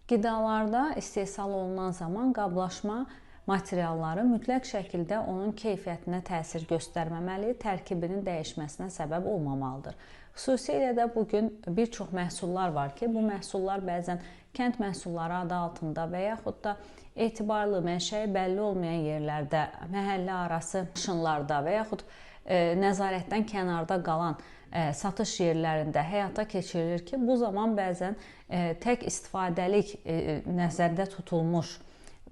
Qidalarda istehsal olunan zaman qablaşma materialları mütləq şəkildə onun keyfiyyətinə təsir göstərməməli, tərkibinin dəyişməsinə səbəb olmamalıdır. Xüsusilə də bu gün bir çox məhsullar var ki, bu məhsullar bəzən kənd məhsulları adı altında və yaxud da etibarlı, mənşəyi bəlli olmayan yerlərdə, məhəllə arası maşınlarda və yaxud nəzarətdən kənarda qalan satış yerlərində həyata keçirilir ki, bu zaman bəzən tək istifadəlik nəzərdə tutulmuş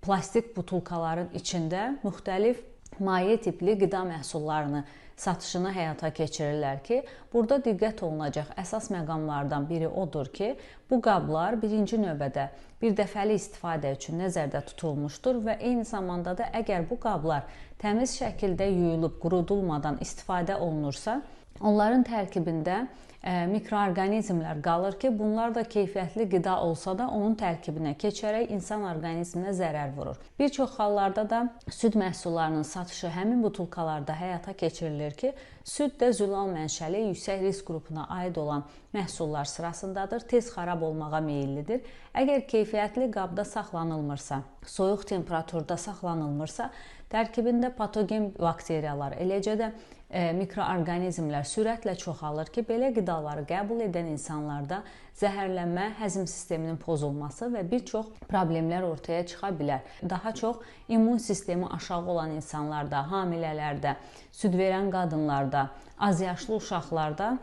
plastik butulkaların içində müxtəlif maye tipli qida məhsullarını satışını həyata keçirirlər ki, burada diqqət olunacaq əsas məqamlardan biri odur ki, bu qablar birinci növbədə bir dəfəlik istifadə üçün nəzərdə tutulmuşdur və eyni zamanda da əgər bu qablar təmiz şəkildə yuyulub qurudulmadan istifadə olunursa, onların tərkibində mikroorqanizmlər qalır ki, bunlar da keyfiyyətli qida olsa da onun tərkibinə keçərək insan orqanizminə zərər vurur. Bir çox hallarda da süd məhsullarının satışı həmin butulkalarda həyata keçirilir ki, süd də zülal mənşəli yüksək risk qrupuna aid olan məhsullar sırasındadır, tez xarab olmağa meyillidir. Əgər keyfiyyətli qabda saxlanılmırsa, soyuq temperaturda saxlanılmırsa, tərkibində patogen bakteriyalar, eləcə də mikroorqanizmlər sürətlə çoxalır ki, belə qidaları qəbul edən insanlarda zəhərlənmə, həzm sisteminin pozulması və bir çox problemlər ortaya çıxa bilər. Daha çox immun sistemi aşağı olan insanlarda, hamilələrdə, süd verən qadınlarda, azyaşlı uşaqlarda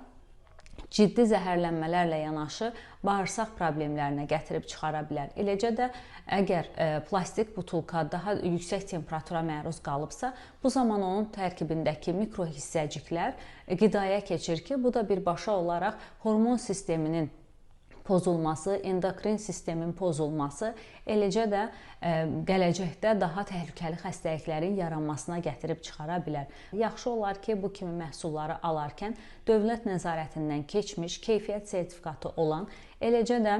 ciddi zəhərlənmələrlə yanaşı bağırsaq problemlərinə gətirib çıxara bilər. Eləcə də əgər plastik butulka daha yüksək temperatura məruz qalıbsa, bu zaman onun tərkibindəki mikrohissəciklər qidaya keçir ki, bu da birbaşa olaraq hormon sisteminin pozulması, endokrin sistemin pozulması, eləcə də gələcəkdə daha təhlükəli xəstəliklərin yaranmasına gətirib çıxara bilər. Yaxşı olar ki, bu kimi məhsulları alarkən dövlət nəzarətindən keçmiş, keyfiyyət sertifikatı olan, eləcə də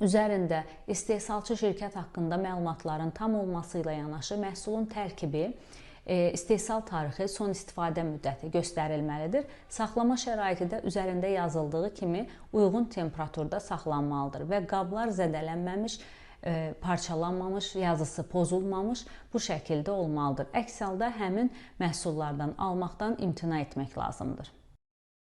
üzərində istehsalçı şirkət haqqında məlumatların tam olması ilə yanaşı məhsulun tərkibi, istehsal tarixi, son istifadə müddəti göstərilməlidir. Saxlama şəraiti də üzərində yazıldığı kimi uyğun temperaturda saxlanmalıdır və qablar zədələnməmiş, parçalanmamış, yazısı pozulmamış bu şəkildə olmalıdır. Əks halda həmin məhsullardan almaqdan imtina etmək lazımdır.